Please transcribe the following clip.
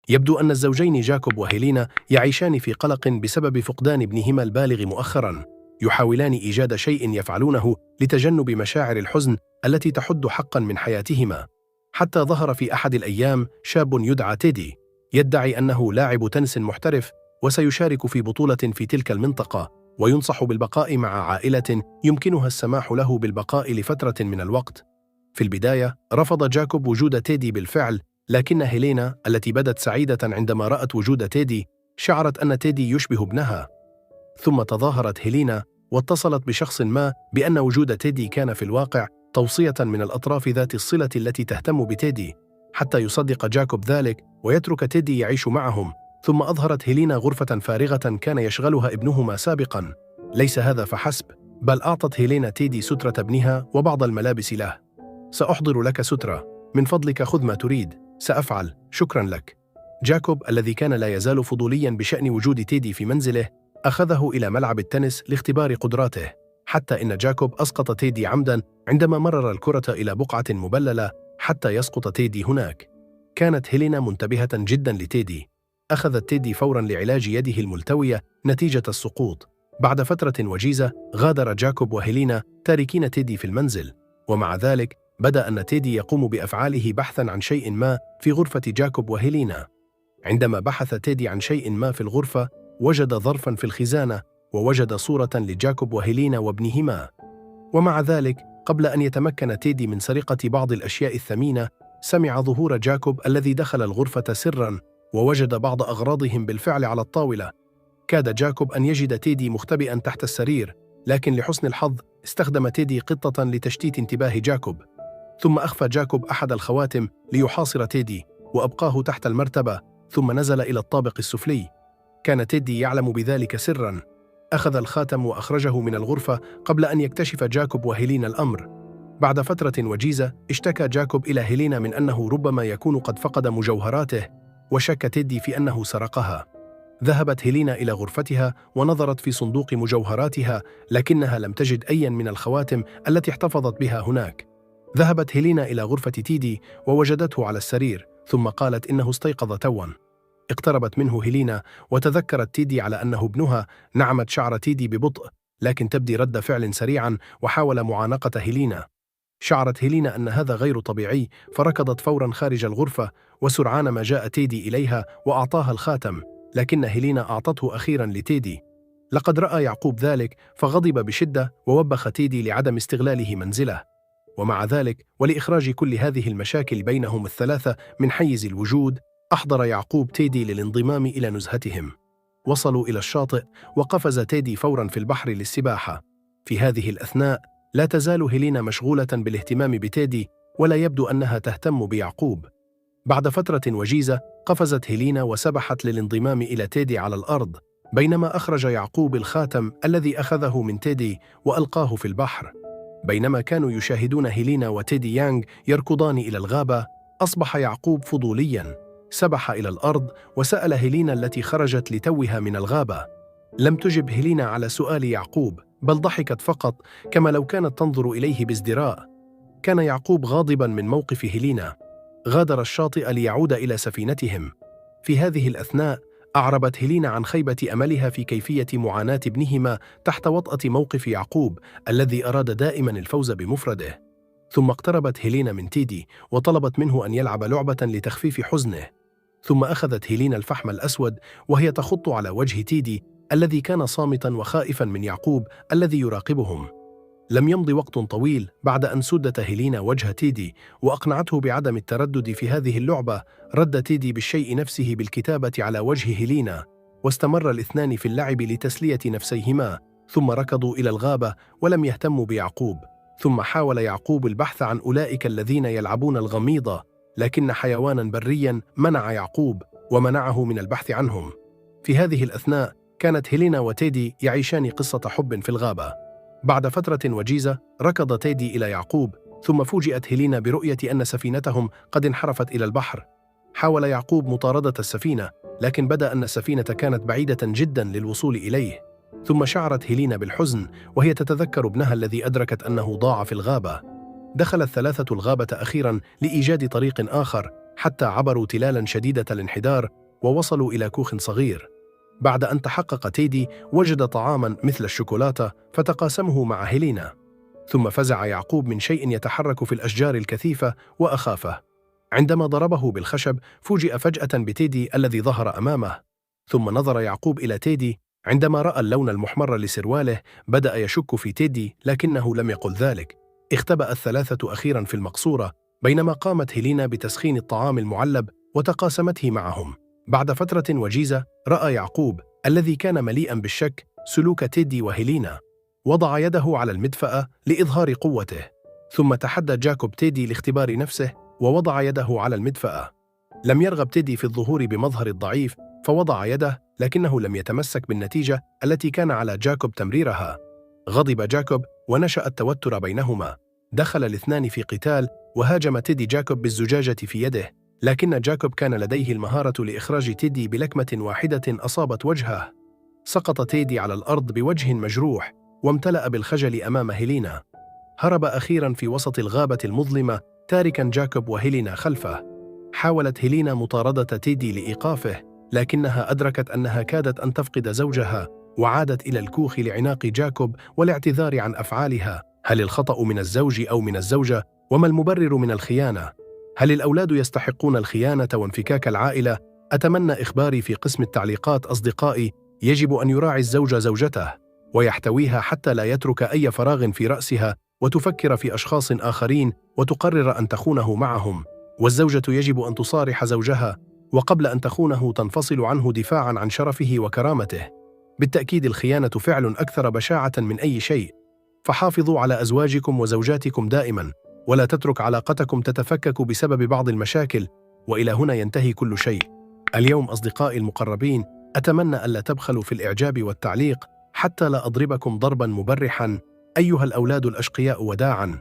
يبدو أن الزوجين جاكوب وهيلينا يعيشان في قلق بسبب فقدان ابنهما البالغ مؤخراً. يحاولان إيجاد شيء يفعلونه لتجنب مشاعر الحزن التي تحد حقاً من حياتهما. حتى ظهر في أحد الأيام شاب يدعى تيدي، يدعي أنه لاعب تنس محترف وسيشارك في بطولة في تلك المنطقة، وينصح بالبقاء مع عائلة يمكنها السماح له بالبقاء لفترة من الوقت. في البداية رفض جاكوب وجود تيدي بالفعل، لكن هيلينا التي بدت سعيدة عندما رأت وجود تيدي شعرت أن تيدي يشبه ابنها. ثم تظاهرت هيلينا واتصلت بشخص ما بأن وجود تيدي كان في الواقع توصية من الأطراف ذات الصلة التي تهتم بتيدي، حتى يصدق جاكوب ذلك ويترك تيدي يعيش معهم. ثم أظهرت هيلينا غرفة فارغة كان يشغلها ابنهما سابقاً. ليس هذا فحسب، بل أعطت هيلينا تيدي سترة ابنها وبعض الملابس له. سأحضر لك سترة، من فضلك خذ ما تريد. سأفعل، شكراً لك. جاكوب الذي كان لا يزال فضولياً بشأن وجود تيدي في منزله أخذه إلى ملعب التنس لاختبار قدراته، حتى إن جاكوب أسقط تيدي عمداً عندما مرر الكرة إلى بقعة مبللة حتى يسقط تيدي هناك. كانت هيلينا منتبهة جداً لتيدي. أخذت تيدي فوراً لعلاج يده الملتوية نتيجة السقوط. بعد فترة وجيزة غادر جاكوب وهيلينا تاركين تيدي في المنزل، ومع ذلك بدأ أن تيدي يقوم بأفعاله بحثاً عن شيء ما في غرفة جاكوب وهيلينا. عندما بحث تيدي عن شيء ما في الغرفة وجد ظرفاً في الخزانة، ووجد صورة لجاكوب وهيلينا وابنهما. ومع ذلك قبل أن يتمكن تيدي من سرقة بعض الأشياء الثمينة سمع ظهور جاكوب الذي دخل الغرفة سراً ووجد بعض أغراضهم بالفعل على الطاولة. كاد جاكوب أن يجد تيدي مختبئاً تحت السرير، لكن لحسن الحظ استخدم تيدي قطة لتشتيت انتباه جاكوب. ثم أخفى جاكوب أحد الخواتم ليحاصر تيدي وأبقاه تحت المرتبة، ثم نزل إلى الطابق السفلي. كان تيدي يعلم بذلك سراً. أخذ الخاتم وأخرجه من الغرفة قبل أن يكتشف جاكوب وهيلينا الأمر. بعد فترة وجيزة اشتكى جاكوب إلى هيلينا من أنه ربما يكون قد فقد مجوهراته، وشك تيدي في أنه سرقها. ذهبت هيلينا إلى غرفتها ونظرت في صندوق مجوهراتها، لكنها لم تجد أي من الخواتم التي احتفظت بها هناك. ذهبت هيلينا إلى غرفة تيدي ووجدته على السرير، ثم قالت إنه استيقظ تواً. اقتربت منه هيلينا وتذكرت تيدي على أنه ابنها. نعمت شعر تيدي ببطء، لكن تبدي رد فعل سريعاً وحاول معانقة هيلينا. شعرت هيلينا أن هذا غير طبيعي، فركضت فوراً خارج الغرفة، وسرعان ما جاء تيدي إليها وأعطاها الخاتم، لكن هيلينا أعطته أخيراً لتيدي. لقد رأى يعقوب ذلك فغضب بشدة ووبخ تيدي لعدم استغلاله منزله. ومع ذلك ولإخراج كل هذه المشاكل بينهم الثلاثة من حيز الوجود، أحضر يعقوب تيدي للانضمام إلى نزهتهم. وصلوا إلى الشاطئ وقفز تيدي فوراً في البحر للسباحة. في هذه الأثناء لا تزال هيلينا مشغولة بالاهتمام بتيدي، ولا يبدو أنها تهتم بيعقوب. بعد فترة وجيزة قفزت هيلينا وسبحت للانضمام إلى تيدي على الأرض، بينما أخرج يعقوب الخاتم الذي أخذه من تيدي وألقاه في البحر. بينما كانوا يشاهدون هيلينا وتيدي يانغ يركضان إلى الغابة، أصبح يعقوب فضولياً. سبح إلى الأرض وسأل هيلينا التي خرجت لتوها من الغابة. لم تجب هيلينا على سؤال يعقوب، بل ضحكت فقط، كما لو كانت تنظر إليه بازدراء. كان يعقوب غاضباً من موقف هيلينا. غادر الشاطئ ليعود إلى سفينتهم. في هذه الأثناء أعربت هيلينا عن خيبة أملها في كيفية معاناة ابنهما تحت وطأة موقف يعقوب الذي أراد دائماً الفوز بمفرده. ثم اقتربت هيلينا من تيدي وطلبت منه أن يلعب لعبة لتخفيف حزنه. ثم أخذت هيلينا الفحم الأسود وهي تخط على وجه تيدي الذي كان صامتاً وخائفاً من يعقوب الذي يراقبهم. لم يمض وقت طويل بعد أن سدت هيلينا وجه تيدي وأقنعته بعدم التردد في هذه اللعبة. رد تيدي بالشيء نفسه بالكتابة على وجه هيلينا، واستمر الاثنان في اللعب لتسلية نفسيهما. ثم ركضوا إلى الغابة ولم يهتموا بيعقوب. ثم حاول يعقوب البحث عن أولئك الذين يلعبون الغميضة، لكن حيوانا بريا منع يعقوب ومنعه من البحث عنهم. في هذه الأثناء كانت هيلينا وتيدي يعيشان قصة حب في الغابة. بعد فترة وجيزة ركض تيدي إلى يعقوب، ثم فوجئت هيلينا برؤية أن سفينتهم قد انحرفت إلى البحر. حاول يعقوب مطاردة السفينة، لكن بدا أن السفينة كانت بعيدة جدا للوصول إليه. ثم شعرت هيلينا بالحزن وهي تتذكر ابنها الذي أدركت أنه ضاع في الغابة. دخل الثلاثة الغابة أخيرا لإيجاد طريق آخر، حتى عبروا تلالا شديدة الانحدار ووصلوا إلى كوخ صغير. بعد أن تحقق تيدي وجد طعاما مثل الشوكولاتة فتقاسمه مع هيلينا. ثم فزع يعقوب من شيء يتحرك في الأشجار الكثيفة وأخافه. عندما ضربه بالخشب فوجئ فجأة بتيدي الذي ظهر أمامه. ثم نظر يعقوب إلى تيدي. عندما رأى اللون المحمر لسرواله بدأ يشك في تيدي لكنه لم يقل ذلك. اختبأ الثلاثة أخيرا في المقصورة بينما قامت هيلينا بتسخين الطعام المعلب وتقاسمته معهم. بعد فترة وجيزة رأى يعقوب الذي كان مليئا بالشك سلوك تيدي وهيلينا. وضع يده على المدفأة لإظهار قوته. ثم تحدى جاكوب تيدي لاختبار نفسه ووضع يده على المدفأة. لم يرغب تيدي في الظهور بمظهر الضعيف فوضع يده لكنه لم يتمسك بالنتيجة التي كان على جاكوب تمريرها. غضب جاكوب ونشأ التوتر بينهما. دخل الاثنان في قتال وهاجم تيدي جاكوب بالزجاجة في يده، لكن جاكوب كان لديه المهارة لإخراج تيدي بلكمة واحدة أصابت وجهه. سقط تيدي على الأرض بوجه مجروح وامتلأ بالخجل أمام هيلينا. هرب أخيرا في وسط الغابة المظلمة تاركا جاكوب وهيلينا خلفه. حاولت هيلينا مطاردة تيدي لإيقافه لكنها أدركت أنها كادت أن تفقد زوجها وعادت إلى الكوخ لعناق جاكوب والاعتذار عن أفعالها. هل الخطأ من الزوج أو من الزوجة؟ وما المبرر من الخيانة؟ هل الأولاد يستحقون الخيانة وانفكاك العائلة؟ أتمنى إخباري في قسم التعليقات أصدقائي. يجب أن يراعي الزوج زوجته ويحتويها حتى لا يترك أي فراغ في رأسها وتفكر في أشخاص آخرين وتقرر أن تخونه معهم. والزوجة يجب أن تصارح زوجها وقبل أن تخونه تنفصل عنه دفاعا عن شرفه وكرامته. بالتأكيد الخيانة فعل أكثر بشاعة من أي شيء، فحافظوا على أزواجكم وزوجاتكم دائما ولا تترك علاقتكم تتفكك بسبب بعض المشاكل. وإلى هنا ينتهي كل شيء. اليوم أصدقائي المقربين أتمنى ألا تبخلوا في الإعجاب والتعليق حتى لا أضربكم ضربا مبرحا. أيها الأولاد الأشقياء وداعا.